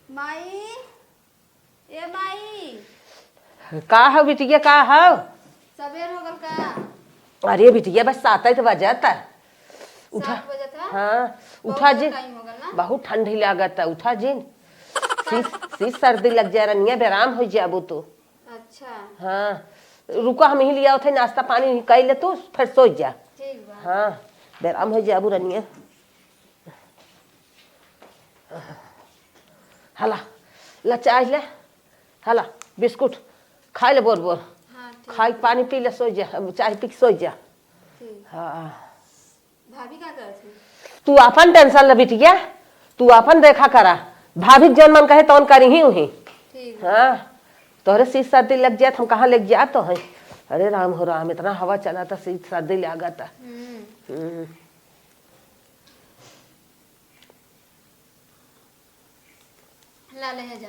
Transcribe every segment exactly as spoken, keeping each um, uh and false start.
माई, ए माई। का हौ बिटिया, का हौ? सबेर हो गल का? अरे बिटिया, बस सात ही तो बजत है। उठा। सात बजत है? हाँ, बहुत उठा जी। टाइम हो गल ना? बहुत ठंडी लागत है, उठा जी। शीश, शीश सर्दी लग जाए रनिया, बेराम हो जाबू तू। अच्छा। हाँ, रुका, हम ही लिया उठे, नाश्ता पानी ही कर ले तू, फिर सो जा। ठीक बा। हाँ, बेराम हो जाबू रनिया। हला, ला चाय ले, हला, बिस्कुट खाइ ले बोर बोर। हाँ, ठीक खाइ बा। पानी पी ले, सो जा, अब चाय पी के सो जा। ठीक। हाँ। भाभी का करत हैं? तू आपन टेंशन ले बिटिया, तू आपन देखा करा, भाभी के जौन मन कहे तौन करी ही उही। ठीक बा। हाँ, तोहरे शीश सर्दी लग जात, हम कहाँ लेके जात तो हैं। अरे राम हो राम, इतना हवा चला था, शीश सर्दी लागत है। हम्म। हम्म। ला ले जा।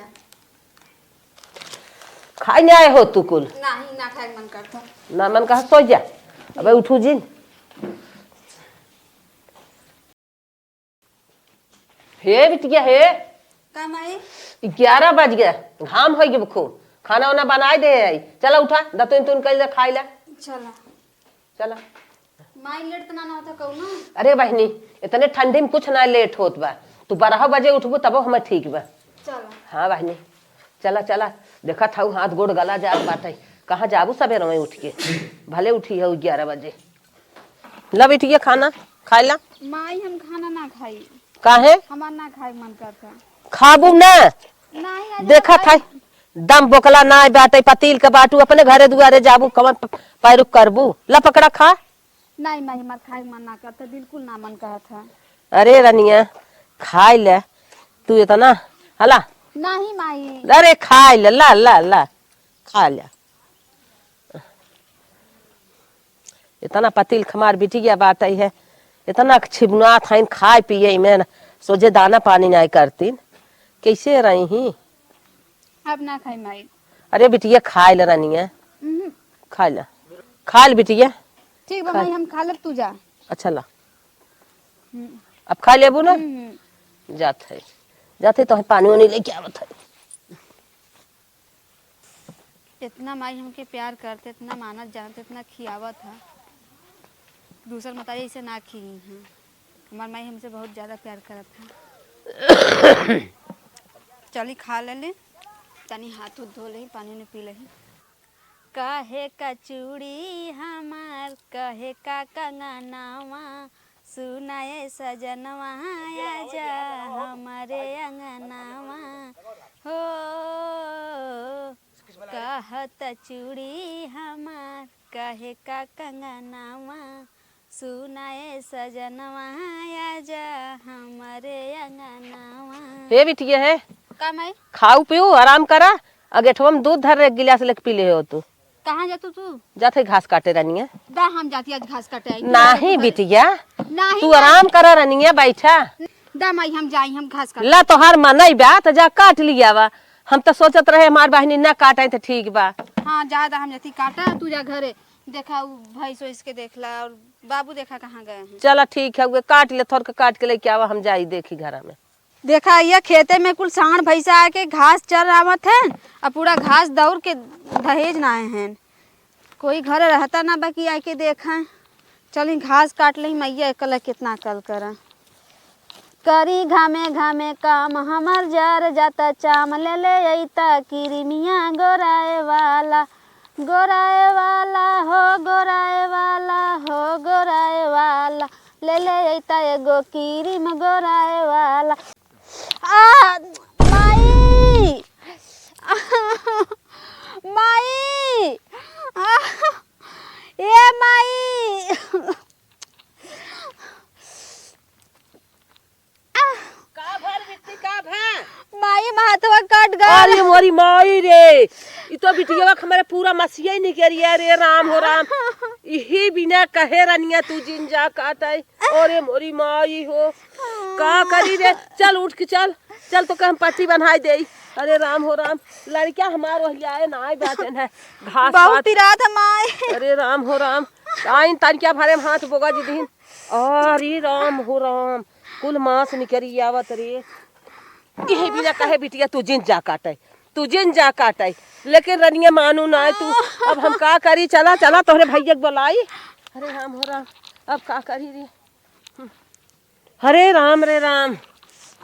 खाइ ना आए हो तू कुल? नाही, ना खाए मन करता। ना मन कहा, सो जा। अबे उठू जिन। हे बिटिया हे। का माई? ग्यारह बज गया, घाम होइ गया खूब। खाना वाना बनाए दे आई। चला उठा, दतुन तुन कइल जा, खाइ ला। चला। चला। माई, लेट त ना, ना होता कउनो? अरे बहिनी, इतने ठंडी में कुछ ना लेट होत बा। तू बारह बजे उठबू तबो हमें ठीक बा। चला। हाँ बहिनी, चला चला। देखत हऊ हाथ गोड़ गला जात बाटे। कहाँ जाबू सबेरे में उठ के? भले उठी हऊ ग्यारह बजे। ला बिटिया खाना खाइ ला। माई, हम खाना ना खाई। काहे? हमार ना खाए मन करता। खाबू ना? नाही, आज देखत खाई। है, दम बोकला नाय बाटे, पतील के बाटू, अपने घरे दुआरे जाबू, कवन प-, पैरुक करबू? ला पकड़ा खा। नाही माई, हमार खाए मन ना करता, बिल्कुल ना मन कहत है। अरे रनिया, खाइ ले, तू इतना, हला। नाही माई। अरे खाइ ले, ला, ला, ला, खा ले। इतना पतिल खमार बिटिया बाटइ है, इतना छिबनात हइन खाए पिए में, सोझे दाना पानी नाहीं करतीन, कैसे रही ही? अब ना खाई माई। अरे बिटिया खाइ ले रनिया, उहुं। खाइ ले, खाइ ले बिटिया। ठीक बा खाइ। माई, हम खा लेब, तू जा। अच्छा ला। हम्म। अब खाइ लेबू ना? हम्म, हम्म। जात है, जात है तो पानी वानी लेके आवत है। इतना माई हमके प्यार करते, इतना मानत जानते, इतना खियावत है। दूसर मतारी ऐसे ना खियई हैं। हमार माई हमसे बहुत ज्यादा प्यार करत है। चली खा ले ले, तनी हाथ उथ धो ले, पानी उनी पी ले। कहे का चूड़ी हमार, कहे का कंगनवा, सुनाए सजनवा, आजा हमरे अंगनवा हो। कहत चूड़ी हमार, कहे का कंगनवा, सुनाए सजनवा, आजा हमरे अंगनवा। हे बिटिया हे, का माई? खाऊ पीऊ, आराम करा। आ गेठवा में दूध धर, एक गिलास लेके पी ले हो तू। कहाँ जातू तू? जात है घास काटे रनिया। दा हम जाती आज घास काटे आई। नाही बिटिया, नाही तू आराम करा रनिया, बैठा। दा माई हम जाई, हम घास काटे। ला तोहार मनई बा त जा काट लियावा। हम त सोचत रहे हमार बहिनी ना काटे त ठीक बा। हाँ जा दा हम जाती काटा, तू जा घरे। देखा उ भैंस वैंस के देख ला और बाबू देखा कहाँ गए हैं। चला ठीक है, वे काट ले, थोड़ के काट के लेके आवा, हम जाई देखी घरा में। देखा, ये खेते में कुल साँड़ भैंसा आके घास चर आवत हैं, और पूरा घास दौड़ के दहेज ना आए हैं। कोई घर रहता ना, बाकी आके देखा। चली, घास काट ली, मैया एकला कितना कल करा। करी घामे घामे काम, हमर जर जाता चाम, ले ले अइता किरिमिया गोराए वाला। गोराए वाला हो, गोराए वाला हो, गोराए वाला, ले ले अइता एगो किरिम गोराए वाला। आ, माई! माई! आ, ए माई! का भर बिट्टी, का भर? माई, माथवा कट गल। अरे मोरी माई रे, ई तो बिटिया के हमारे पूरा मसिया ही निकल गया रे, राम हो राम। इही बिना कहे रनिया तू जिन जा काटै। अरे मोरी माई हो, का करी रे? चल उठ के चल, चल तोके हम पट्टी बन्हाई देई। अरे राम हो राम, लड़किया हमार वही आए ना आए बाटे न, घास बहुत काट। पिरात है माई। अरे राम हो राम, आइन तनिका भरे में हाथ बोगा जी दीन। अरे राम हो राम, कुल मांस निकरी आवत रे। इही बिना कहे बिटिया तू जिन जा काटै, तू जिन जा काटै, लेकिन रनिया मानू ना है तू। अब हम का करी? चला चला तोहरे भैया के बोलाई। अरे राम हो राम, अब का करी रे? हरे राम रे राम।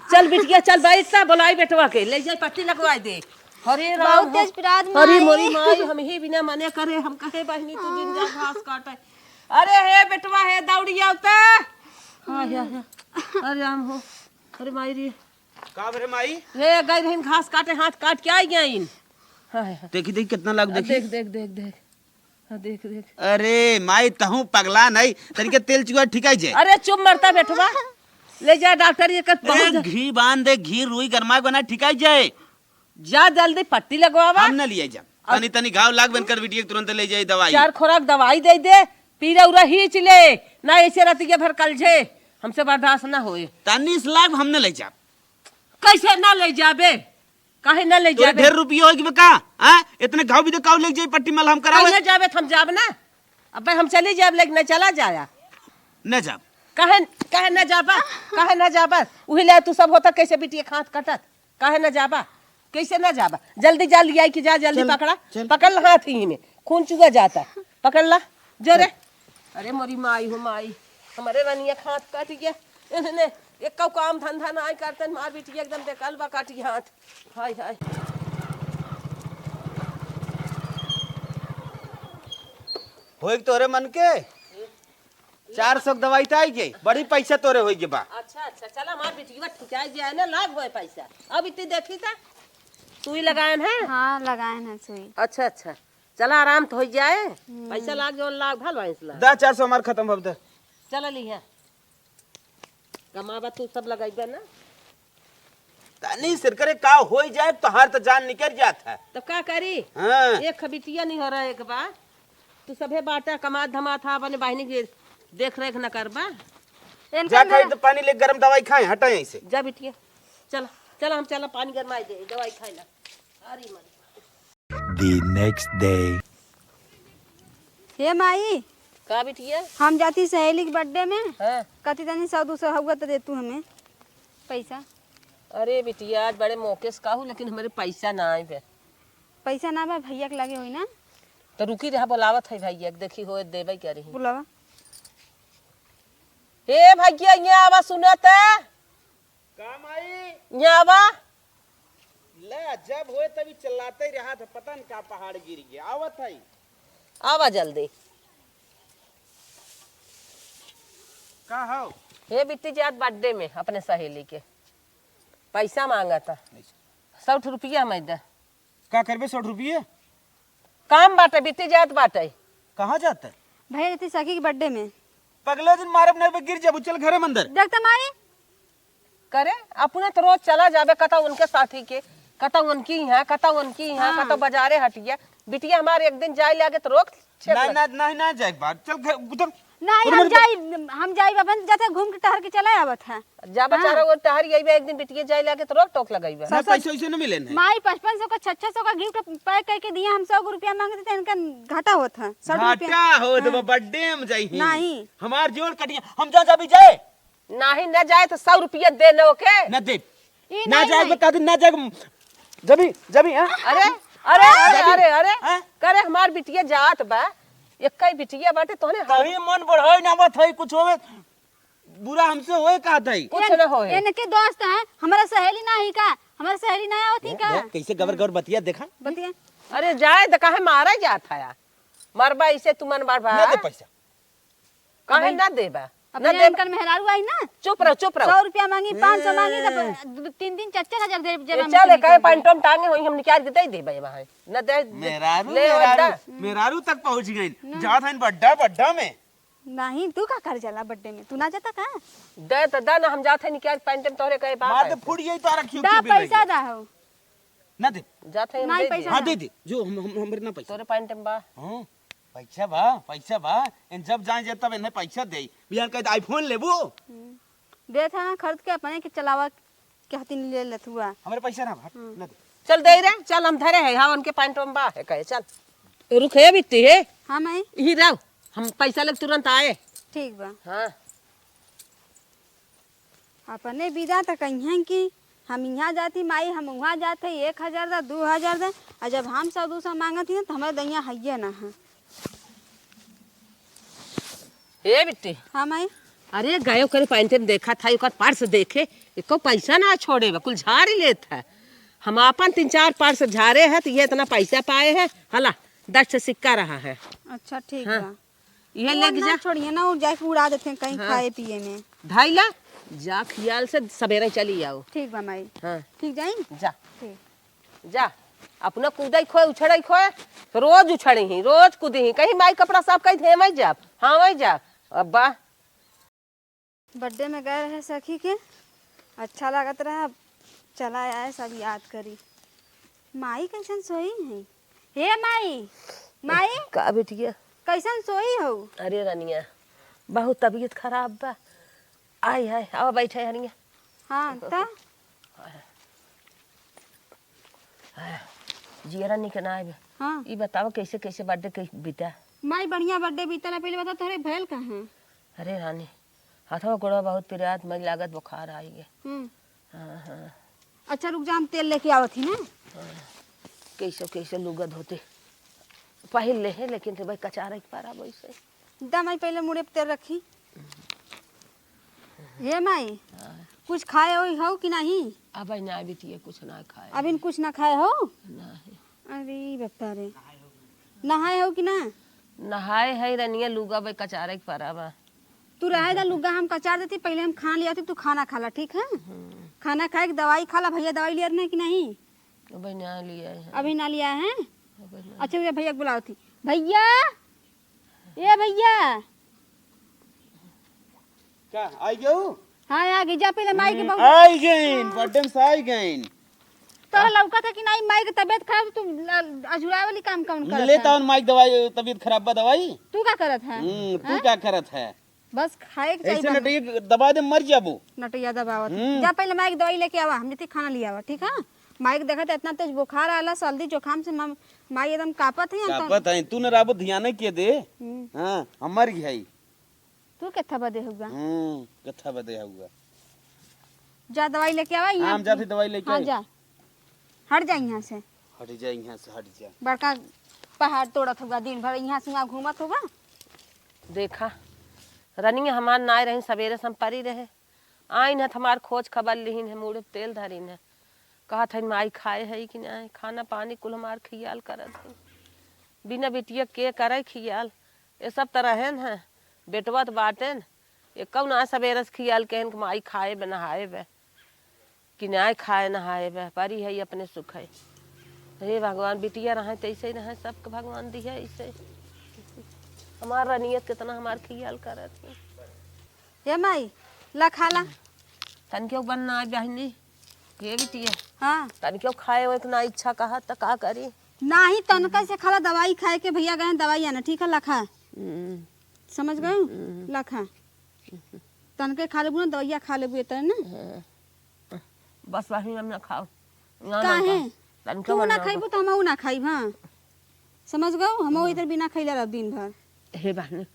चल बिटिया चल, बैठ ता, बोलाई बेटवा के, ले जाए पट्टी लगवाई दे। हरे राम बहुत हो। तेज पिरात अरे माई। मोरी माई, हम ही बिना मने करे, हम कहे बहिनी तू जिन जा घास काटै। अरे हे बेटवा हे दौड़िया उते। हाँ, या, या। अरे राम हो। अरे माई रे। का बरे माई? हे गई रहिन घास काटे, हाथ काट के आई गइन। हाँ, हाँ। देखी देखी कितना लाग अब देखी। देख, देख, देख, देख। हाँ, देख, देख। अरे माई तहूँ पगला नहीं, तनिके तेल चुआ ठिकाई जाए। अरे चुप मरता बेटवा। ले जा डॉक्टर ये कर ए, बहुत घी बांध दे, घी रुई गरमा के बना ठिकाई जाए। जा जल्दी पट्टी लगवावा। हम न लिए जा। अब तनी तनी घाव लाग बन कर बिटिया के तुरंत ले जाए दवाई। चार खुराक दवाई दे दे, पीरा उरा हीच ले, ना ऐसे रतिया भर कलझे, हमसे बर्दाश्त ना होए। तनी से लाग हम न ले जाब। कैसे ना ले जाबे? काहे ना ले तोरे जाबे? ढेर रुपया होई कि बे का? हाँ? इतने घाव भी तो काव ले जाए पट्टी मलहम करावे। कैसे जाबे? हम जाब ना। अबे हम चली जाब, लेकिन ना चला जाया। न जाब। काहे, काहे ना जाबा? काहे ना जाबा? उही ले तू सब होता कैसे बिटिया के हाथ कटत? काहे ना जाबा? कैसे ना जाबा? जल्दी जा लिया कि जा, जल्दी चल, पकड़ा। चल। पकड़ ला हाथ ही में। खून चुआ जाता। पकड़ ला। जो रे। चल। अरे मोरी माई हो माई। हमरे रनिया के हाथ कट गया। इन्हने एको काम धंधा ना करतन। मार बिटिया एकदम बेकल बा कट गया हाथ। हाय, हाय। होई तोहरे मन के? चार सौ के दवाई त आई गई, बड़ी पैसा तोरे होई के बा। अच्छा, अच्छा, चला, हमार बिटिया ठिकाई जाए ना, लाग होए पैसा। अब इतनी देखी था, सुई लगाएन है? हाँ, लगाएन है सुई। अच्छा, अच्छा, चला, आराम तो हो जाए, हम्म। पैसा लाग जौन लाग, भल भैंस लाग। दा चार सौ हमार खत्म भब दे। चला ली है, कमाबा तू सब लगाइबा ना। तनी सिर करे का होई जाए, तोहार त जान निकल जात है। तो का करी? हाँ। एक खबिटिया नहीं हो रहा एक बार। तू सभे बाटा कमात धमात हा, अपने बहिनी के देख रेख न करबा। इनका जा खाई ना तो पानी ले, गरम दवाई खाए, हटा यहीं से। जा बिटिया, चला, चला, हम चला पानी गरमाई दे, दवाई खाए ला। अरे माई। The next day। हे माई। का बिटिया? हम जाती सहेली के birthday में। हाँ। कथी तनी सौ दो सौ हुआ तो दे तू हमें पैसा। अरे बिटिया, आज बड़े मौके से कहू, लेकिन हमरे पैसा ना आए बे। पैसा ना बा, भैया के लगे होई ना। तो रुकी रहा, बोलावत है भैया के, देखी होए देबे क्या रही। बुलावा। हे भैया, यहाँ आवा, सुनत है? का माई? यहाँ आवा। ले, जब होए तभी चिल्लाते ही रहा था, पता न का पहाड़ गिर गया। आवत है। आवा जल्दी। का हो? हे बिट्टी जात birthday में अपने सहेली के पैसा मांगा था। सौ रुपया मैं दे। का करबे सौ रुपये? काम बाटे, बिट्टी जात बाटे। कहाँ जाता है? भैया जती सखी के birthday में। पगले दिन मारब नहीं बे, गिर जाबू, चल घरे में अंदर। देखता माई। करे, अपने तो रोज चला जाबे, कतौ उनके साथी के, कतौ उनकी यहाँ, कतौ उनकी यहाँ, हाँ। कतौ बाजारे हटिया। बिटिया हमारे एक दिन जाए लागे तो रोक छेद ना, लग। ना, नहीं, ना जाए बात। चल घर, उधर, नहीं, उधर हम मत जाई, हम जाई अपन, जाते घूम के टहर के चला आवत है। जा हाँ। बेचारा वो टहर यही बे, एक दिन बिटिया जाए लागे तो रोक टोक लगाई बे। ना, ससुर, पैसे वैसे ना मिले हैं। माई पचपन सौ का, छह छह सौ का gift pack करके दिया, हम सौ रुपया मांगते थे, इनका घाटा होत है, सौ रुपया। घाटा होत हाँ। बा, birthday में जाई ही। नहीं। हमार जोड़ कटिया, हम जा, जा भी जाए। नाही, ना जाए तो सौ रुपया दे न ओके। ना दे। ई ना नहीं, जाए, नहीं। बता दे, ना जाए। जबी, जबी, हाँ? अरे, अरे, अरे, जबी। अरे, अरे। हाँ? करे हमार बिटिया जात बा। एक्कै बिटिया बाटे तोहने हम तही मन बढ़ाई ना मत है, कुछ होवे, बुरा हमसे होए कहत है। कुछ एन-, ना होए। इनके दोस्त हैं, हमारा सहेली ना ही का? हमारा सहेली ना आवत ही ए, का? ए, कैसे गबर गबर बतिया देखा? बतिया। अरे जाए तो काहे मारा जात है? मरबा इसे तू मन बढ़ बा। ना दे पैसा। काहे अबे, ना देबा? अपने ना देबा। इनकर मेहरारू आई ना। चुप रहो, चुप रहो। सौ रुपया मांगी, पाँच सौ मांगी, तब ए। दो, तीन दिन चार चार हजार दे, ए, जेबा में चल, से काहे निकाल दे। पैंटम टांगे होई, हम निकाल के दे देबा वहाँ। ना दे, मेहरारू, ले, मेहरारू, दा। मेहरारू तक पहुँच गई। ना। जात हन बड्डा, बड्डा में। नहीं, तू का कर जाला birthday में? तू ना जाता का? दे तो दा ना, हम जात है निकाल पैंटम तोहरे कहे बाप मार है। दे फूट गई तो रखियो दा, क्यों बिल पैसा रही? दा हो। ना दे। जात है हम नहीं, दे पैसा दे। हाँ, ना। दे दे। जो हम, हम, हमरे ना पैसा। तोरे पैंटम बा। हाँ। पैसा बा, पैसा बा। इन जब जाए जे तब इन्हें पैसा दे। बिहान कहे, "iPhone लेबू?" हम्म। देत है ना, खरीद के अपने के चलावा के हथिन ले लेत हुआ। हमरे पैसा ना भा, हम्म। ना दे। चल दे रे, चल हम धरे है, हाँ, उनके पैंटवा में बा है कहे, चल। रुक है बिट्टी है। हाँ, माई। यही रहो, हम पैसा लेके तुरंत आए। ठीक बा। हाँ। अपने विदा त कहिहन कि हम इहाँ जाती माई, हम उहाँ जात है, एक हजार दा, दू हजार दा, अउर जब हम सौ दू सौ माँगत ही ना, त हमरे दइया हइये ना है। ए बिट्टी। हाँ माई। अरे गयो करे पैंटे में देखा था, ओकर पर्स देखे, एको पैसा ना छोड़े बा, कुल झाड़ ही लेत है। हम आपन तीन चार पर्स झारे है, त ये इतना पैसा पाए है, हला दस ठे सिक्का रहा है। अच्छा, ठीक हाँ। बा। इहे वो लेके ना जा। छोड़िए ना, वो जाके उड़ा देते हैं कहीं हाँ। खाए पिए में। धइला, जा खियाल से सबेरे चली आओ। ठीक बा माई। हाँ। ठीक जाई? जा। ठीक। जा, अपना कूदे खोए, उछड़े खोए, रोज उछड़े ही, रोज कूदे ही। कहीं माई कपड़ा साफ करी, हेमइ जाब, हाँ, हेमइ जाब। अब्बा। Birthday में गए रहे सखी के, अच्छा लागत रहा, चला आए सब याद करी। माई कैसन सोई है? हे माई, माई, का बिटिया? कैसन सोई हो? अरे रनिया, बहुत तबीयत खराब बा। आय हाय, आवा बैठे रनिया। हाँ, त? जियरा निक ना आवे। हाँ। ई बतावा कैसे, कैसे birthday के बीता? माई बढ़िया birthday बीतल है, पहले बता तोहरे भयल का है? अरे रानी, हथवा गोड़वा बहुत पिरात, मरी लागत बुखार आई है। हम्म। हाँ, हाँ। अच्छा रुक जा, हम तेल लेके आवत ही ना। हाँ। कैसे, कैसे लुगा धोते पहिर ले है, लेकिन रे भाई कचारा के पारा वैसे। दा माई पहले मुड़े पे तेल रखी। हे माई, हाँ। कुछ खाए होई हो कि नहीं? अब ना बिटिया कुछ ना खाए। अभी कुछ ना खाए हो? नहीं। अरे बप्पा रे, नहाए हो कि ना? नहाए है रनिया, लुगा बे कचारे के परा बा। तू रहे दा, लुगा हम कचार देती, पहले हम खाना ले आती, तू खाना खा ला, ठीक है? हम्म। खाना खाए के दवाई खा ला, भैया दवाई लिया रहे कि नहीं? अबे ना लिया है। अभी ना लिया है? अबे ना। अच्छा, ये भैया के बुलाओ थी। भैया, ए भैया। का, आई गयो? हाँ, आ गई। जा पहले माई के हम्म, बहुत आई गईन, हाँ। Birthday में से आई गईन। तो लौका था कि नहीं, माई के तबीयत खराब, तू ल-, अझुराए वाली काम कौन करत ले है? तावन माई के दवाई, तबीयत खराब बा दवाई। तू का करत है? हम्म, तू हाँ? का करत है? बस खाए के चाहिए ऐसे बन- नटैया दबा दे, मर जाबो। नटैया दबावत। हम्म। जा पहले माई के दवाई लेके आवा, हम जैसे खाना ले आवा, ठीक है? माई के देखत इतना तेज बुखार आला, सर्दी जुकाम से मम-, माई एकदम कापत है, हम तो कापत है, तू न राबो ध्यान के दे। हम्म। हाँ, हम मर गई है। तू केथा बदे हुआ? हम्म, केथा बदे हुआ? जा दवाई लेके आवा, यहाँ हम जाते दवाई लेके हाँ, आई। जा। हट जा यहाँ से। हट जा यहाँ से, हट जा। बड़का पहाड़ तोड़त हुआ दिन भर, यहाँ से वहाँ घूमत हुआ। देखा, रनिया हमार नाय रही, सवेरे से हम परी रहे। आइन है, हमार खोज खबर लिहिन है, मुड़े तेल धरिन है। कहत है, "माई खाए है कि नाय?" खाना पानी कुल हमार खियाल करत है। बिना बिटिया के करे खियाल? ये सब त रहेन है, बेटवा त बाटेन। ये कौन आ सवेरे से खियाल कहन कि माई खाए बे, नहाए बे, कि नाय खाए नहाए बे, परी है अपने सुख है। हे भगवान, बिटिया रहे त ऐसे ही रहे, सबके भगवान दिहे ऐसे। हमार रनियत कितना हमार खियाल करत है। हे माई, ला खा ला। तनिको बनना है बहिनी, के बिटिया? हाँ। तनिको खाए ओए के ना इच्छा कहा त का करी? नाही, तनका से खा ला, दवाई खाए के भैया गए दवाई आना, ठीक है, ला खा। हम्म। समझ गए? हम्म। ला खा। तनके खा लेबू ना, दवाइया खा लेबू, इतने ना। हाँ। बस बहिनी, हम ना खाओ। ना, ना काहे? खाओ। तनिको तू ना ना खाओ। खाइबू त हमहू ना खाइब, हाँ। समझ गए? हमहू हम्म। इधर बिना खइले रहब दिन भर। हे बहिनी,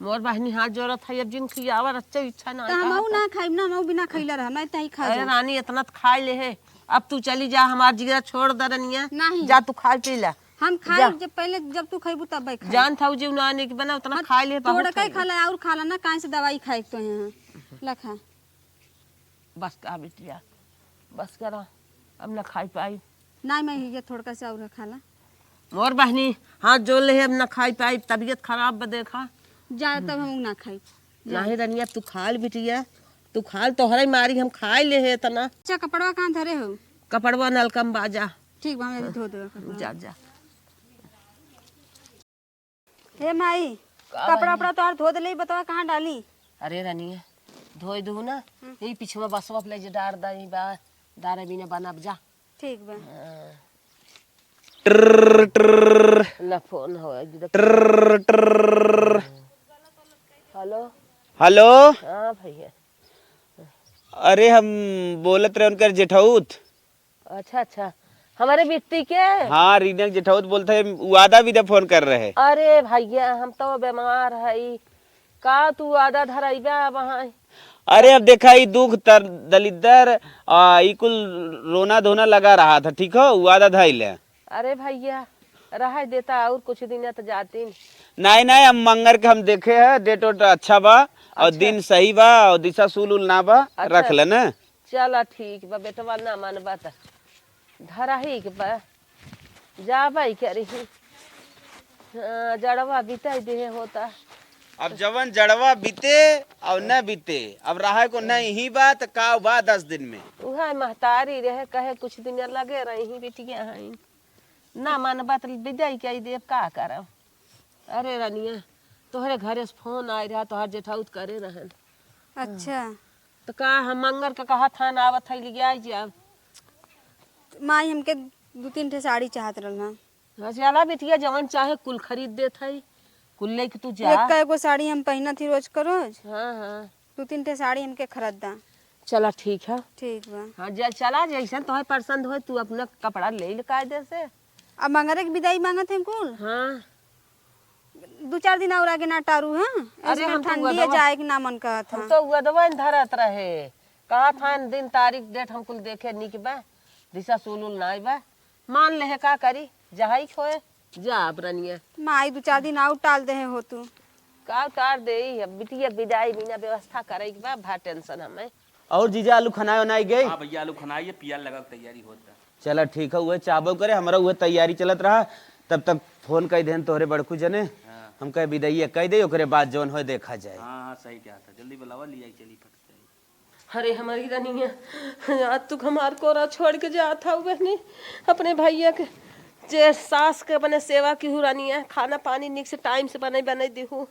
मोर बहिनी हाथ जोड़त है, अब जिन खियावा रच्चे इच्छा ना त हमहू ना खाइब ना, हमहू बिना खइले रहब, नहीं त ही खा अरे जा। रानी, इतना त खाए ले है, अब तू चली जा, हमार जिगरा छोड़ दे रनिया। नहीं। जा तू खा पी ला। हम खाई जा। जब पहले, जब तू खइबू तब खाई। जान था जीव ना आने की बना, उतना हाँ, खा ले, बहुत थोड़ा खाई खा ले। खा ला, और खा ला ना, काहे से दवाई खाए के तो है। ला खा। बस का बिटिया, बस करा, अब ना खाई पाई। नहीं, मैं ये थोड़का से और खा ला। मोर बहिनी, हाथ जोड़ ले, अब ना खाई पाई, तबीयत खराब बा, देखा। जा, तब हम ना खाई। जा। नहीं रनिया, तू खा ले बिटिया, तू खा ले, तोहरे मारी हम खाए ले है इतना। अच्छा, कपड़वा कहाँ धरे हो? कपड़वा नलका में बा, जा। ठीक बा, हम अभी धो देबे कपड़वा। जा, जा। हे माई, का कपड़ा बहिनी? उपड़ा तोहार धो देले, बतावा कहाँ डाली? अरे रनिया, धोई दू ना, हम्म। यही पिछवा बसवा पे ले जे डार दा, यही बा, दारे बिना बनब जा। ठीक बा। हाँ। ट्र, ट्र, ना फोन हो, एकदम। ट्र, ट्र। हेलो। हेलो। हाँ भैया। अरे, हम बोलत रहे उनकर जेठौत। अच्छा, अच्छा, हमारे बिट्टी के? हाँ, रीना के जेठौत बोलत है, वादा भी दे फोन कर रहे। अरे भैया, हम तो बीमार है, का तू वादा धराइबा अब हाँ? अरे, अब देखा, ई दुख तर-, दलिद्दर, आ, ई कुल रोना धोना लगा रहा था, ठीक हो, वादा धइले। अरे भैया, रह देता और कुछ दिन त जाती। नहीं, नहीं, हम मंगर के हम देखे है, डेट वेट अच्छा बा और अच्छा। दिन सही बा और दिशा सूल उल ना बा, अच्छा। रख ले ना। चला ठीक बा बेटवा, ना मानबा त धराही के बा, जाबे करी। हाँ, जड़वा बिताई देहे होता। अब जवन जड़वा बीते और न बीते, अब रहे को नहीं ही बा त का बा दस दिन में। उहे महतारी रहे, कहे कुछ दिन लगे रही बिटिया हईन, ना मानबा त बिदाई कई देब, का करब। अरे रनिया, तोहरे घरे से फोन आए रहा, तोहर जेठाउत करे रहन। अच्छा। तो का हम मंगर के कहा थान आवत है, लिया जाब। माई हमके दू तीन ठे साड़ी चाहत रहल ना। हाँ, चला बिटिया, जवन चाहे कुल खरीद देत है, कुल लेके तू जा। एक एगो साड़ी हम पहनत ही रोज का रोज। हाँ, हाँ। दू तीन ठे साड़ी हमके खरीद दा। चला ठीक है। ठीक बा। हाँ, जा चला, जैसन तोहे पसंद होए तू अपना कपड़ा ले ले कायदे से। अब मंगरे के बिदाई मांगत हैं कुल। हाँ। दू चार दिन और आगे ना टारू, हाँ? अरे, ऐसे हम तो ठंडी है, उदवा-, जाए के ना मन कहत हम है। तो उदवन धरत रहे, कहत हन दिन तारीख डेट हम कुल देखे निक बा, दिशा सुलुल नाई बा, मान ले है का करी, जहाई खोए जा अब रनिया। माई दू चार दिन और टाल दे हो तू। का टाल दे, अब बिटिया बिदाई बिना व्यवस्था करे के बा, भा टेंशन हमें। और जीजा आलू खनाए उनाए गए? हाँ भैया, आलू खनाई है, पियाज लगा के तैयारी होत बा। चला ठीक है, उहे चाहबो करे, हमरा उहे तैयारी चलत रहा, तब तक फोन कई देन तोहरे बड़कू जने, हाँ। हम कहे बिदाई कई दे, ओकरे बाद जौन होए देखा जाए। हाँ, हाँ, सही कहा था, जल्दी बुलावा, लिया चली फट से। अरे हमारी रनिया, आज तू हमार कोरा छोड़ के जात हऊ बहनी, अपने भैया के जे सास के अपने सेवा की हूँ रनिया, खाना पानी निक से टाइम से बने बने दिहू,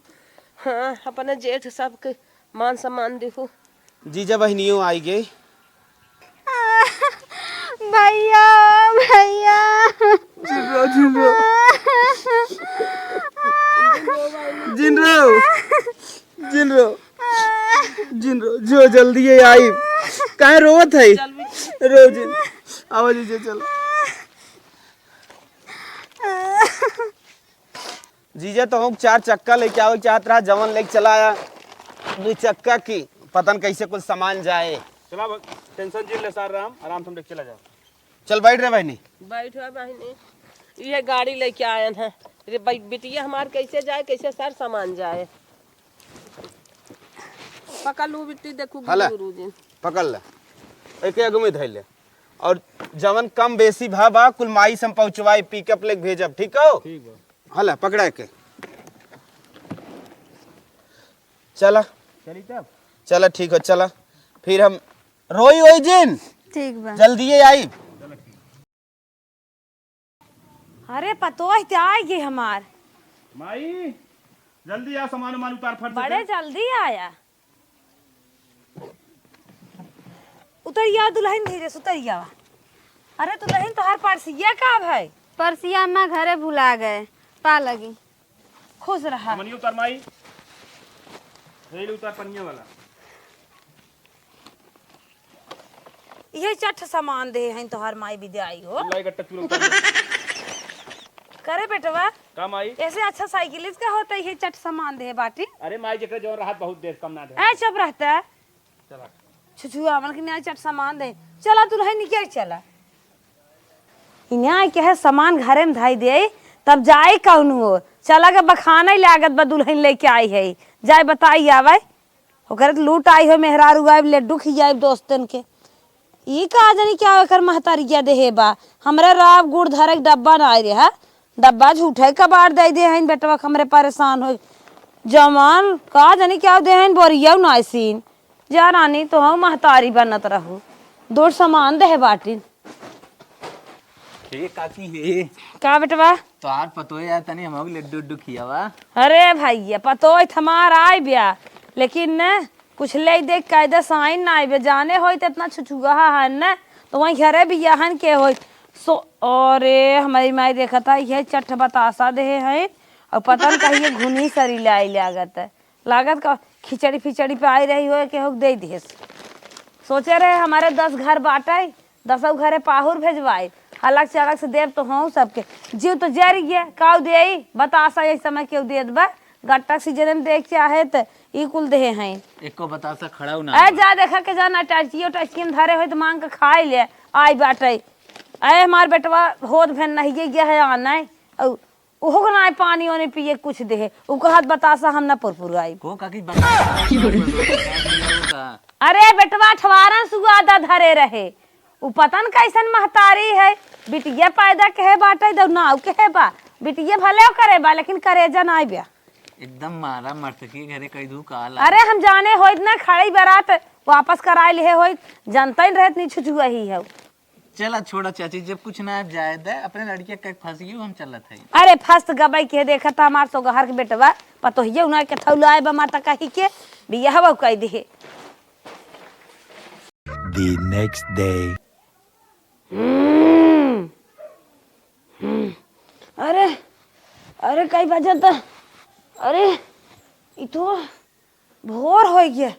हाँ, अपने जेठ सबके मान सम्मान दिहू। जीजा बहनियों आई गए। भैया, भैया। जिन रहो, जिन रहो। जिन रहो। जिन रहो। जिन रहो। जो जल्दी है आई। काहे रोवत है? रो जिन। आवा जीजा, चल। जीजा तो हम चार चक्का लेके आवे के चाहत रहा, जवन लेके चला आया दू चक्का की, पता न कैसे कुछ सामान जाए। चला अब टेंशन जिन ले सार राम, आराम से हम लेके चला जाओ। चल बैठ रे बहनी। बैठ रे बहनी, ये गाड़ी लेके आयन है रे भाई, बिटिया हमार कैसे जाए, कैसे सर सामान जाए। पकड़ लू बिट्टी, देखू हाला। गुरु जी। पकड़ ले, एक आगू में धैले। और जवन कम बेसी भा बा, कुल माई से हम पहुँचवाई, पिकअप लेके भेजब, ठीक हो? ठीक बा। हला, पकड़ा के। चला। चली तब? चला, ठीक हो, चला। फिर हम रोई होई जिन। ठीक बा। जल्दी ही आई। अरे, पतोह ते आई गई हमार। माई, जल्दी आ, सामान उमान उतार फट से बड़े दे। जल्दी आया। उतरिया दुल्हन, धीरे से उतरिया। अरे दुल्हन, तोहार पर्सिया का भाई? पर्सिया अम्मा घरे भुला गए, पा लगी। खुश रहा। पनिया उतार माई, रेल उतार पनिया वाला। इहे चट सामान दे हैं तोहार माई बिदाई हो। लाई गट्टा चूरा उतार। करे बेटवा। का माई? ऐसे अच्छा साइकिल इसका होता, इहे चट सामान दे बाटी। अरे माई, जेकरे जौन रहत बहुत देश कम ना दे। ए, चुप रहता। चला। छुछुआ मन के न्याय चट सामान दे। चला दुल्हन निकल चला। इन्हें आई के है सामान घरे में धाई दे, तब जाए कौन हो? चला के बखाने लागत बा दुल्हन लेके आई है। जाए बताई आवे। ओकरे त लूट आई हो मेहरारू, आइब लड्डू खियाइब दोस्तन के। ई का जानी क्या एकर महतारिया देहे बा। हमरा राब गुड़ धरे के डब्बा ना आए रहा, डब्बा झूठे कबाड़ दे दे हईन बेटवा के, हमरे परेशान हो। जवान का जानी क्या दे हईन, बोरिया ना आइसीन। जा रानी, तो हम महतारी बनत रहू। दो सामान देहे बाटिन। हे काकी हे। का बेटवा? तोहार पतोह यार तनी हमहू के लड्डू उड्डू खियावा। अरे भैया, पतोह त हमार आइ ब्या, लेकिन न कुछ ले दे कायदे से आइन ना आइ ब्या। जाने होई त इतना छुछुआ है न, तो वहीं घरे बियाहन के होई। सो, अरे, हमरी माई देखत है, यह चट्ठ बतासा देहे हैं, और पता न कहिए घुनी सरी लाई लागत है। लागत का खिचड़ी फिचड़ी पे आई रही हो, केहू दे देस। सोचे रहे, हमरे दस घर बाटे, दसौ घरे पाहुर भेजवाई, अलग से, अलग से देब तो हूँ सबके। जीव तो जरि गया, काऊ देई, बतासा यही समय केहू देत बा, गट्टा के सीजन में देख चाहे त ई कुल देहे हैं। एको बतासा खड़ाऊ ना ए, बा। जा देखा के जाना, टचकियो, टचकी में धरे होई त मांग के खाई ले, आई बाटे। ए, हमार बेटवा होत भेन नहीं गया है आना, औ ओहो को ना पानी ओनी पिए कुछ देहे, उ कहत बतासा हम ना पुरपुराई। को काकी बतासा? अरे बेटवा, अठवारन सुआदा धरे रहे, उ पता न कैसन महतारी है, बिटिया पैदा कहे बाटे, दौ नाव कहे बा, बिटिया भले करे बा, लेकिन करेजा नाई ब्या। एकदम मारा मर्द के घरे कह दू का ला। अरे हम जाने होइत ना, खड़ी बरात वापस कराए लिहे होइत, जनता ही रहत नहीं छुछुआ ही है। चला छोड़ा चाची, जब कुछ ना जाए दे, अपने लड़किया के फंसियो हम चलत है। अरे फंस गबई के देखत हमार सोगहर के बेटवा, पतोहिया उना के थौलाए बा माता कही के, बियाहवा कह दिहे। The next day. हम्म, हम्म। अरे, अरे, कई बजत? अरे, ई तो भोर होइ गया।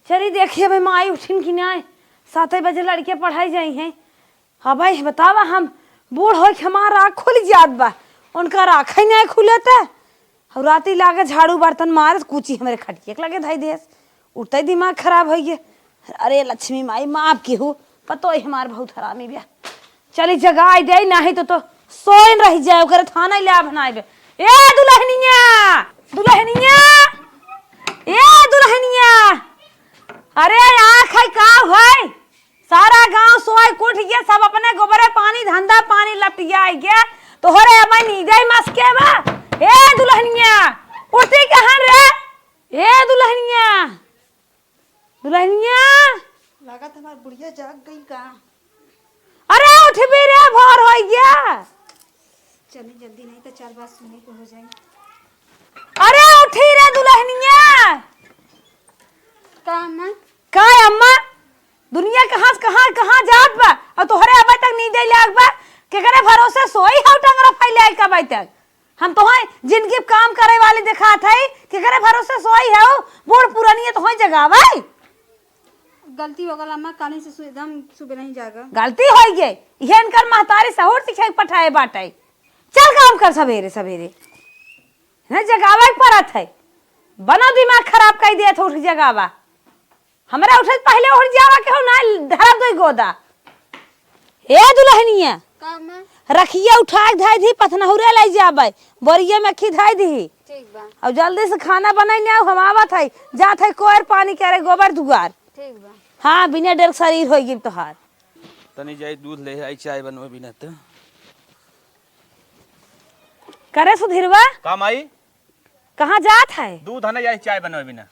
चली देखिए भाई, माई उठिन कि नाई। सात बजे लड़के पढ़ाई जाई हैं। हाँ भाई, बतावा, हम बूढ़ होइ के हमार आँख खुल जात बा, उनका आँख ही नाई खुलत। और राती लागे झाड़ू बर्तन मारत, कूची हमरे खटिया के लगे धई देस। उठते दिमाग खराब होइ गया। अरे लक्ष्मी माई, माफ किहू, पतोही हमार बहुत हरामी बिया। चली जगाई दे, नाही तो, तो सोइन रह जाए, ओकरे थाना ले आब नाई बे। ए दुल्हनिया, दुल्हनिया, ए दुल्हनिया, अरे आँख है का है? सारा गांव सोए के उठ गया, सब अपने गोबरे पानी, धंधा पानी लपटिया गया। तोहरे अब नींदे मस्के बा। ए दुल्हनिया, उठती कहाँ रे? ए दुल्हनिया, दुल्हनिया। लागत हमार बुढ़िया जाग गई का? अरे उठबी रे, भोर होइ गया। चली जल्दी, नहीं तो चार बात सुने के हो जाई। अरे उठी रे दुल्हनिया। का अम्मा? का अम्मा? दुनिया कहाँ से कहाँ, कहाँ जात बा? और तोहरे अबे तक नींदे लाग बा। केकरे भरोसे सोई हौ टंगरा फैलाए के अबे तक? हम तोहई जिनगी काम करे वाली देखात हई, केकरे भरोसे सोई हौ? बूढ़ पुरानी है तोहई जगावई। गलती हो गल अम्मा, काली से सु-, एकदम सुबह नहीं जागा। गलती होइ गई, इहे इनकर महतारी सहूर सिखाई पठाए बाटे। चल काम कर सबेरे सबेरे, न जगावे के परत है, बनो दिमाग खराब कई देत हो, उठ जगावा। हमरा उठे से पहिले उठ जावा के हो ना, धरब दो गोदा। ए दुल्हनिया, का अम्मा? रखिया उठा के धई दी, पथनहुरे ले जाबे, बोरिया में खी धई दी। ठीक बा। अब जल्दी से खाना बनाई ले आओ, हम आवत है, जात है कोयर पानी करे गोबर दुआर। ठीक बा। हाँ, बिना डेर शरीर होइ गई तोहार। तनी जाई दूध ले आई, चाय बनवे बिना तो। करे सुधीरवा? का माई? कहाँ जात है? दूध है ना, जाई चाय बनवे बिना।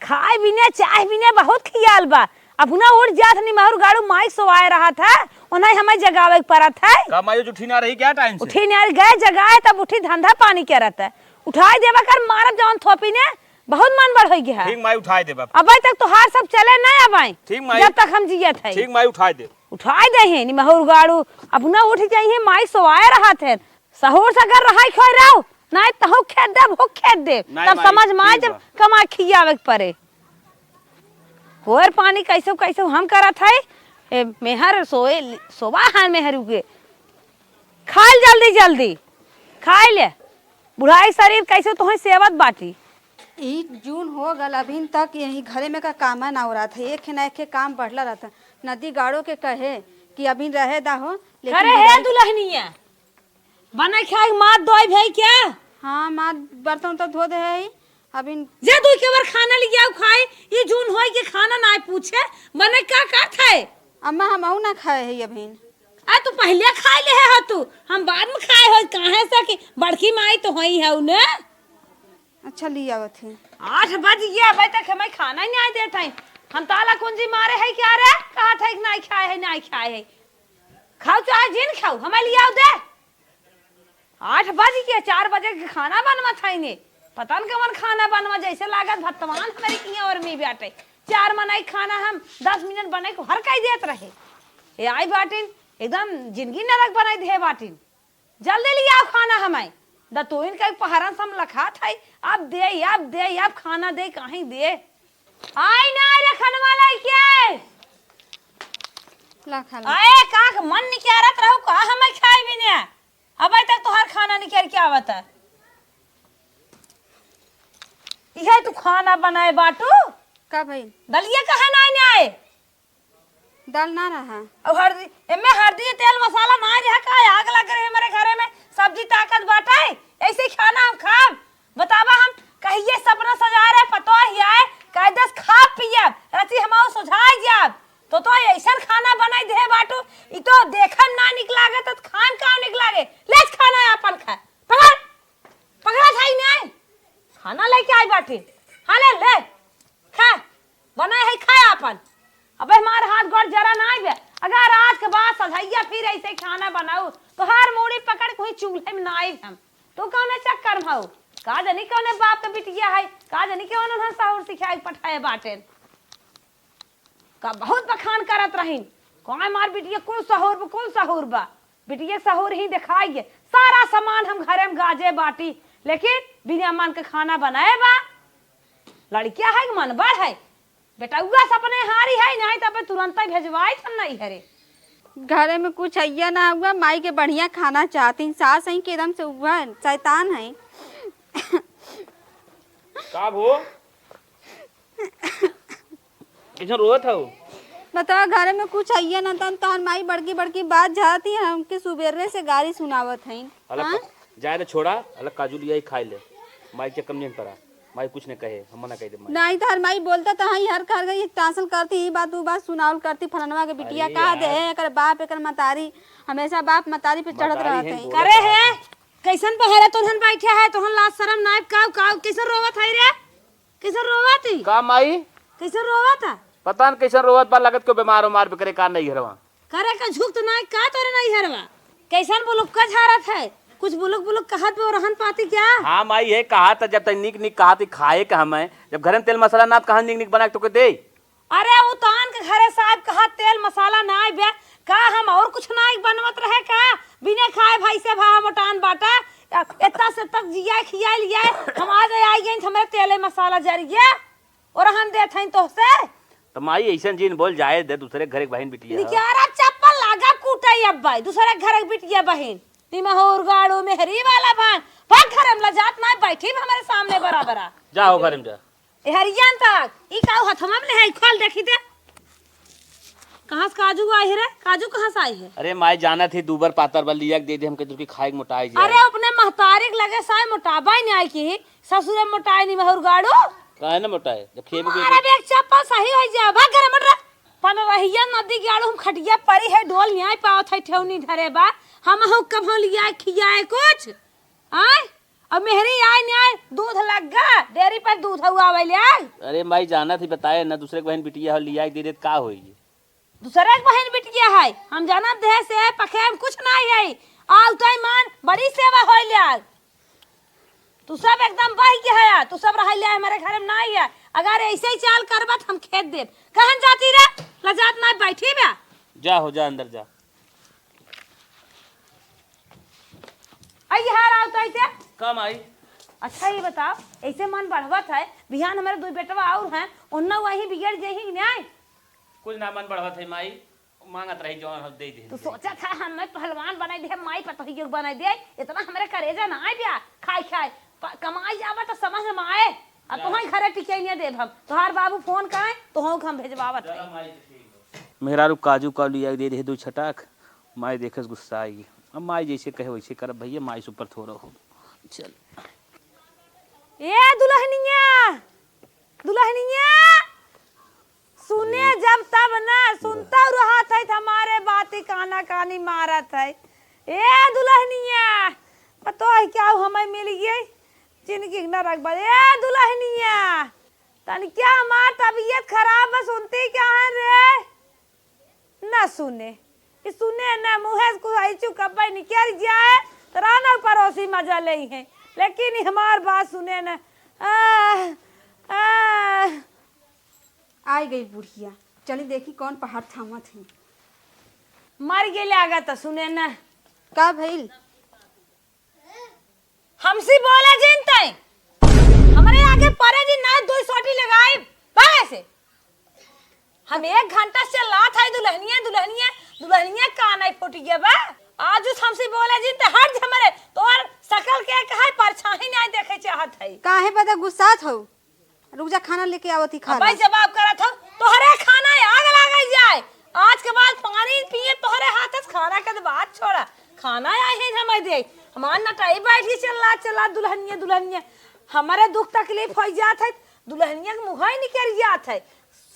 खाए बिना, चाय बिना बहुत खियाल बा। अपना उठ जात निमहर गाड़ू माई सोआए रहत है, ओनाई हमें जगावे के परत है। का माई उठी ना रही क्या टाइम से? उठी ना रही, गए जगाए तब उठी धंधा पानी करत है। उठाई देवा कर मारब जौन थोपी ने, बहुत मन बढ़ होइ गया है। ठीक माई उठाई देबा। अबे तक तोहार सब चले ना अबे। ठीक माई। जब तक हम जियत है। ठीक माई उठाई दे। उठाई दे है, निमहर गाड़ू अपना उठ जाई है, माई सोआए रहत है। सहूर से अगर रहाई खोए रहो, नाई तहु खेत देब, हु खेत देब। नाई तब माई, समझ में आए ठीक जब बा। कमा खियावे के परे। कोयर पानी कैसे कैसे हम करत है, ए, मेहर सोए, सोवा है मेहरू के। खाइल जल्दी जल्दी, खाइल। बुढ़ाई शरीर कैसे तोहे सेवत बाटी। ई जून हो गल, अभिन तक यही घरे में का कामा ना हो रहत है, एक ना एक काम बढ़ला रहत है। नदी गाड़ो के कहे कि अभिन रहे दा हो, लेकिन करे है बिगाड़ी दुल्हनिया। बने खाए के मात दोई भई क्या? हाँ, मात बर्तन तो धो दे है। अभी जे दुई के बार खाना ले आओ खाए, ई जून होई के खाना ना पूछे, बने का करत है? अम्मा, हम अऊ ना खाए है अभी। आ, तू पहले खाए ले है तू, हम बाद में खाए हो, काहे से कि बड़की माई तो होई है उन्हें। अच्छा, ले आवत है। आठ बज गया, अबे तक हमें खाना ही नहीं देत है। हम ताला कुंजी मारे है क्या रे? कहा था कि नहीं खाए है, नहीं खाए है। खाओ चाहे जिन खाओ, हमें ले आओ दे। आठ बज गया, चार बजे के खाना बनवा था इन्हें। पता न कवन खाना बनवा, जैसे लागत भगवान हमारे किया और मी बाटे। चार मनई खाना हम दस मिनट बने को हर कई देत रहे। ये आई बाटिन, एकदम जिंदगी नरक बनाई दिहे बाटिन। जल्दी लियाव खाना हमै। दतुइन के पहरन से हम लखात है, अब दे, अब दे, अब खाना दे, कहीं दे। आई ना रे खनवा लइके। ला खा ला। आए, का के मन निकालत रहू, का हमै खाए बिना? अबै तक तोहार खाना निकाल के आवत है। इहे तू खाना बनाए बाटू? का भइल? दलिया काहे नाई नाए? दाल ना रहा। अब हरदी, एमे हरदी, तेल, मसाला ना रहा का? आग लग रहे हमारे घरे में, सब्जी ताकत बाटे, ऐसे ही खाना हम खाब? बतावा, हम कहिए सपना सजा रहे, पतोह ही आए, कह दस खाब पियब, राती हम आऊ सुझाई जाब, तो तो ऐसन खाना बनाई दे बाटू, ई तो देखम ना निक लागे, तो खान का निक लागे? ले खाना अपन खा, पकड़। पकड़ा था ही नहीं, खाना लेके आई बाटे। हाँ, ले, ले, खा, बनाए है, खा आपन। अबे हमार हाथ गोड़ जरा ना आइबे, अगर आज के बाद सझैया फिर ऐसे खाना बनाऊ, तो हर मूड़ी पकड़ के वही चूल्हे में ना आइब हम। तू कौने चक्कर में हऊ? का जानी कौने बाप के बिटिया है, का जानी कौन उन्हें सहूर सिखाए के पठाए बाटेन। का बहुत बखान करत रहीन, "कौन मार बिटिया, कुल सहूर बा, कुल सहूर बा।" बिटिया सहूर ही दिखाइए, सारा सामान हम घरे में गाजे बाटी, लेकिन बिना मन के खाना बनाए बा। लड़किया है कि मनबढ़ है, बेटउआ सपने हारी है, नहीं तो अपन तुरंत ही भेजवाई थन नहीं हरे। घरे में कुछ अइया ना हुआ, माई के बढ़िया खाना चाहती, सास है कि एकदम से हुआ शैतान है। का भो? कैसन रोवत हऊ? बतावा, घरे में कुछ हइये ना, तन तोहर माई बड़की बड़की बात झारत ही, हमके सुबेरे से गारी सुनावत हईन। अलग हाँ? का-, जाए दे, छोड़ा, अलग काजू लिया ही खाए ले। माई के चक्कर में नहीं पड़ा, माई कुछ नहीं कहे, हम मना कर दे माई। नहीं, तोहर माई बोलता तो हई, हर घर गई तासन करती, ई बात, ऊ बात सुनावल करती, फलनवा के बिटिया अरे कहा दे, यार। एकर बाप, एकर मतारी, हमेशा बाप मतारी पे चढ़त मतारी रहत हैं, हई। बोलत करे रहत है, हैं। कैसन बहरे तोहन बैठे है, तोहन लाज शरम नाय, काऊ, काऊ, कैसन रोवत है रे? कैसन रोवत ही? का माई? कैसन रोवत है? पता न कैसन रोवत बा, लगत के बीमार उमार बिकरे का नहीं हरवा। करे का झुक तो नाय का तोरे नहीं हरवा? कैसन बुलुक्का झारत है? कुछ बुलुक बुलुक कहत बे रहन पाती क्या? हाँ माई, ये कहा था जब तक निक निक कहा थी खाए का हमें, जब घर में तेल मसाला ना तो कहाँ निक निक बना के तोके दे? अरे उतान के घरे साहब कहा तेल मसाला नाय बे, का हम और कुछ नाय बनवत रहे का? बिना खाए भाई से भा मोटान बाटा, इतना से तक जिया खिया लिया, हम आ जाए आई गए हमरे तेले मसाला जरिए। और हम देत हईन तोहसे। त माई, ऐसन जिन बोल, जाए दे, दूसरे के घरे के बहिन बिटिया ह। निकारा चप्पल लागा कूटई अब्बा, दूसरे के घरे के बिटिया बहिन। निमहूर गाड़ू मेहरी वाला भान, भाग घरे में लजात ना बैठी हमरे सामने बराबरा। जा हो घरे में जा। ए हरियन तक, ई काऊ हथवा में ले है, खोल देखी दे। कहाँ से काजू आई है रे? काजू कहाँ से आई है? अरे माई, जानत ही दूबर पातर बा, लिया के दे दे हमके, दूर की खाए के मोटाई जाए। अरे अपने महतारी के लगे साय मोटाबा ही नहीं आई की, ससुरे मोटाए नहीं महुर गाड़ू। काहे ना मोटाए? जब खेबे के मारे बे एक चप्पल सही हो जाए, भाग घर मत रह। पन रहिया नदी गाड़ू हम खटिया परी है, डोल न्याय पावत है, ठेवनी धरे बा, हम हूँ कभो लिया खियाए कुछ। आय? अब मेहरी आय न्याय दूध लग गा, डेयरी पर दूध हुआ आवे ले आय। अरे माई, जानत ही बताए ना, दूसरे के बहन बिटिया हो, लिया के दे देत का होई? दूसरे के बहिन बिटिया है, हम जानत देह से पखे हम कुछ नहीं है। आउ तय मान बड़ी सेवा होई ले आल। तू सब एकदम बह गया है, तू सब रह ले हमारे घर में नहीं है। अगर ऐसे ही चाल करबा त हम खेत देब। कहन जाती रे, लजात ना बैठी बे। जा हो जा, अंदर जा। आई हार आउ तय से। कम आई। अच्छा ये बताओ, ऐसे मन बढ़वत है, बिहान हमारे दो बेटवा और हैं, उन्ना वही बिगड़ जाही न्याय। कुछ ना मन बढ़वत है माई, मांगत रही जौन हम दे दे। तू सोचा था हमें पहलवान बनाई दे, माई पतोहियो के बनाई दे, इतना हमरे करेजा ना आए ब्या, खाई खाई। प-, कमाई जावा तो समझ में आए। आ जा। तोहई घरे टिकैनिया देब हम। तोहार बाबू फोन करे, तोहू के हम भेजवावत चला है। माई, तो ठीक बा। मेहरारू काजू का लिया दे दे दो छटाक, माई देखे से गुस्सा आई। अब माई जैसे कहे वैसे करब भैया, माई से ऊपर थोड़ा हो। चल। ए दुल्हनिया, दुल्हनिया, सुने जब तब ना, सुनता रहत है त हमारे बाती काना कानी मारत है। ए दुल्हनिया, पतो है क्या हमें मिल गई? जिंदगी न रखबा। ए दुल्हनिया, तन क्या हमार तबीयत खराब बा, सुनती क्या है रे? न सुने, ई सुने न, मुँहे से कुछ आई चुका निकल जाए, तो राना पड़ोसी मजा ले हैं, लेकिन ई हमार बात सुने न। आह, आह। आई गई बुढ़िया, चली देखी कौन पहाड़ थामत है। मर गेले आगा त सुने ना। का भइल? हमसे बोले जिन तै, हमरे आगे परे जिन ना, दुइ सोटी लगाई, बस। हम एक घंटा से लात है दुल्हनिया, दुल्हनिया, दुल्हनिया, कान आई फूट गया बा। आज उस हमसे बोले जिन तै हट जा हमरे, तोर सकल के कहे परछाई नहीं देखे चाहत है। काहे बदे गुस्सात हो? रुक जा, खाना लेके आवत ही, खा अबे ला। जवाब करत हो, तोहरे खाना आग लागे जाए। आज के बाद पानी पिए तोहरे हाथ से, खाना के तो बात छोड़ा। खाना आए है हमें दे, हमार नटाई बैठी चिल्ला चिल्ला दुल्हनिया दुल्हनिया। हमारे दुख तकलीफ हो जात है, दुल्हनिया के मुँह ही निकल जात है।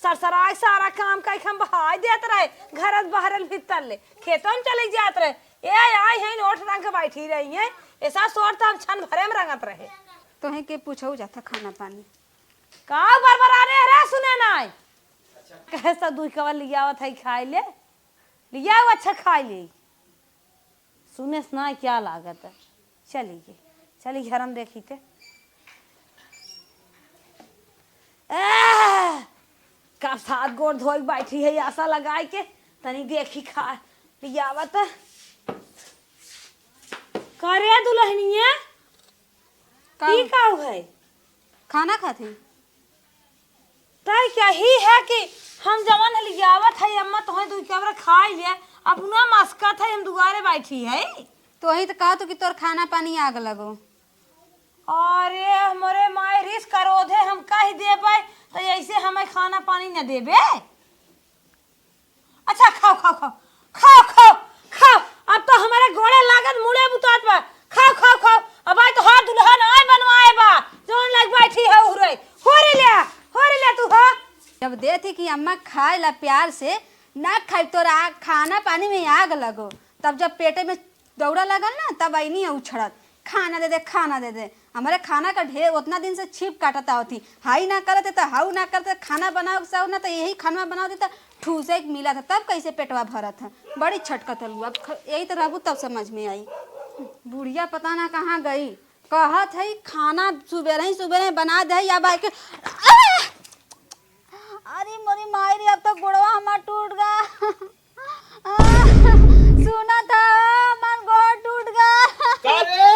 सरसराय सारा काम काई हम बहाय देत रहे, घर बहरल भीतर ले, खेतों में चले जात रहे। ए आई हैं ओठ रंग के बैठी रही हैं, ऐसा सोच तो हम छन भरे में रंगत रहे। तोहे के पूछो जाता खाना पानी। का बरबराने रे, सुने नाय? कहे सा दुई कवर लियावत है खाए ले, लियाओ अच्छा खाए ले। सुने से ना क्या लागत है? चलिए, चलिए घर हम देखी थे। आह! कब सात गोड़ धोई बैठी है आशा लगाए के, तनी देखी खा लियावत। करे दुल्हनिया, का? ई का है? खाना खात ही। तय यही है कि हम जवन लियावत है अम्मा, तोहे दुई कवर खाई ले, अपना मस्कत है, हम दुआरे बैठी है। तो वही तो कहत हो कि तोर खाना पानी आग लगो। अरे हमरे माई रिस करोधे हम कह देबै, तो ऐसे हमें खाना पानी न देबे। अच्छा, खाओ, खाओ, खाओ, खाओ, खाओ, खाओ। अब तो हमारे गोड़े लागत, मुड़े बुतात बा। खाओ, खाओ, खाओ। अब आई तो हर दुल्हन आए बनवाए बा, जौन लग बैठी है उहरे। हो रे ले, हो रे ले तू हो। जब देती कि अम्मा खाए ला प्यार से, ना खाई तोरा खाना पानी में आग लगो, तब जब पेटे में दौड़ा लगल ना, तब अइनी है उछड़त, "खाना दे दे, खाना दे दे।" हमरे खाना का ढेर उतना दिन से छीप काटत आवत ही, हाई ना करत है तो हाउ ना करत है, खाना बनाओ के साहु ना तो यही खाना बनाओ देता, ठूसे के मिला था, तब कैसे पेटवा भरत है। बड़ी छटकत हलू, अब ख-, यही तो रहबू तब समझ में आई। बुढ़िया पता ना कहाँ गई, कहत है खाना सुबेरे ही सुबेरे बना दे, या बाई के, अरे मोरी माई रे, अब तो गोड़वा हमार टूट गा। सुना था, हमार गोड़ टूट गा। का रे?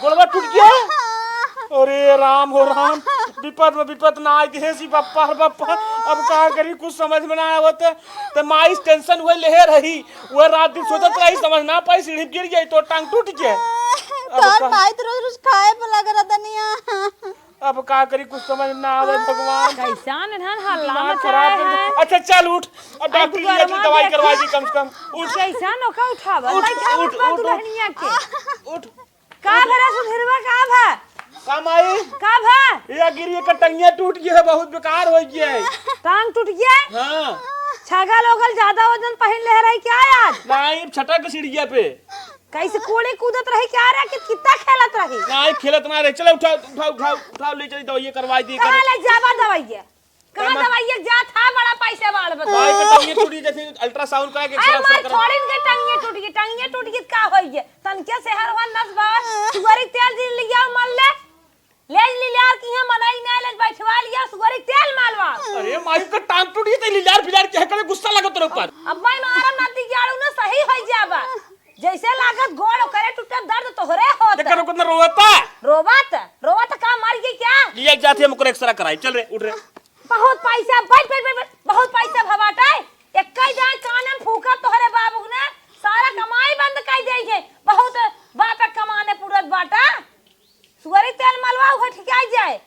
गोड़वा टूट गया? अरे राम हो राम, विपत में विपत ना आए देहे सी बप्पा, अरे बप्पा, अब का करी, कुछ समझ में ना आवत। त माई टेंशन हुए लेहे रही, वह रात दिन सोचत रही, समझ ना पाई, सीढ़ी गिर गई तो टांग टूट गया। अब तोर का? माई तो रोज रोज खाए पे लग रहा तनिया। अब का करी, कुछ समझ ना आवे भगवान। कैसन इन्हन हल्ला दिमाग मचाए खराब हो गया। हैं। अच्छा चल उठ, अब अब डॉक्टर तू लिया के गरमा दवाई देख। करवा दी कम से कम। उठ। कैसन ओका उठावा? उठ, लइका उठ, उठा उठ, उठ। दुल्हनिया के। उठ। का भरा सुधरवा, का भा? का माई? का भा? ये गिरी, एक टंगिया टूट गया है, बहुत बेकार हो गया है। टांग टूट गया है? हाँ। छागल ओगल ज्यादा वजन पहिन ले रही क्या यार? नहीं, छटक सीढ़िया पे। कैसे कोड़े कूदत रही क्या रे, कि कितना खेलत रही? नहीं, खेलत ना रहे। चलो उठाओ, उठाओ, उठाओ, उठाओ, ले चली दवाई करवाई दी। कहाँ ले जाबा दवाई? कहाँ कहाँ? दवाई जात है, बड़ा पैसे वाला बता। भाई के टंगिया टूटी, जैसे अल्ट्रासाउंड करा के अरे एक्सरे मार करा। छोड़िन के टंगिया टूट गई, टंगिया टूट गई का होई है? तनके से हर वन नस बाबा, सुअरी तेल दिन लिया मल ले। ले ली यार कि यहाँ मनई ना ले बैठवा लिया, सुअरी तेल मालवा। अरे माई का टांग टूटी तो लीलार फिलार के करे गुस्सा लगत रहो पर। अब मैं मारा नदी जाड़ू ना सही होई जाबा। जैसे लागत गोड़ ओकरे टूटे, दर्द तोहरे होत। देखा रोकत ना रोवता। रोवत, रोवत का मर गई क्या? लिया जाते हम ओकरे एक्सरे कराई। चल रे, उठ रे। बहुत पैसा, बैठ, बैठ, बैठ, बैठ, बहुत पैसा भवाटा है। एक कई जाए कान में फूका तोहरे बाबू ने, सारा कमाई बंद कर देई है। बहुत बाप के कमाने पूरत बाटा। सुअरी तेल मलवा, उहे ठिकाई जाए।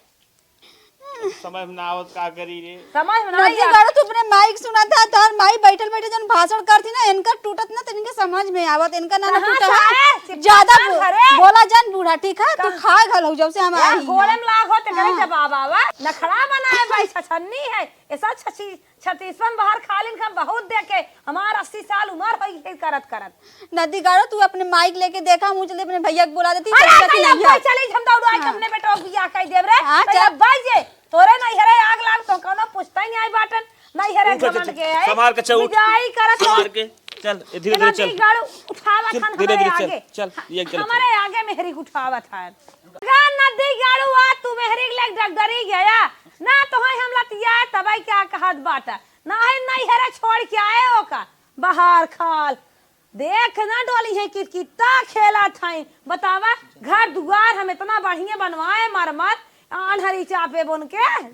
समझ में ना आवत का करी रे। समझ में ना नदी आवत। गाड़ो, तू अपने माई के सुना था, तोहर माई बैठल बैठल जौन भाषण करती ना, इनका टूटत ना, तो इनके समझ में आवत, इनका ना, ना कहाँ टूटा से है। आए? ज्यादा चिपचिपा बो-, घरे। बोला जान बूढ़ा, ठीक है? तू कहाँ? खा घल हो जब से हम यहाँ आई हैं। गोड़े में लाग होते करे हाँ। जब बाबा आवा, नखड़ा बनाए भाई, छछन्नी है, ऐसा छछी छत्तीसवन बाहर खालिन का बहुत देखे, हमार अस्सी साल उमर होई गई करत करत। नदी गाड़ो, तू अपने माइक लेके देखा, मुझे अपने भैया के बुला देती, अरे, भैया की भैया, नहीं है। कोई चली, हम दौड़ो, आई हाँ। अपने बेटवा के बियाह कर देब रे। हाँ, तो चल। अब भाई जे, तोरे नहीं हरे आग लाग, तो कोनो पूछता ही नहीं आई बाटन, नहीं हरे उठ, उठ, घमंड उठ, के है। संभाल के चल, उठ। विदाई करत संभाल हो। के, चल, ए, धीरे, धीरे नदी चल। गाड़ो, उठावा चल, थान धीरे, हमारे धीरे चल, आगे। चल, ये चल, चल। हमारे आगे मेहरी उठावा था। गा नदी गाड़ू आ, तू मेहरी के लेके डगडरी गया। ना तो है हम लतिया, तबे क्या कहत बाटा। नाही, नैहरे छोड़ के आए ओका। बहार खाल। देख ना डोली है कि कितना खेला थाई। बतावा, घर दुआर हम इतना बढ़िया बनवाए मरमत, आन्हरी चापे बुन के।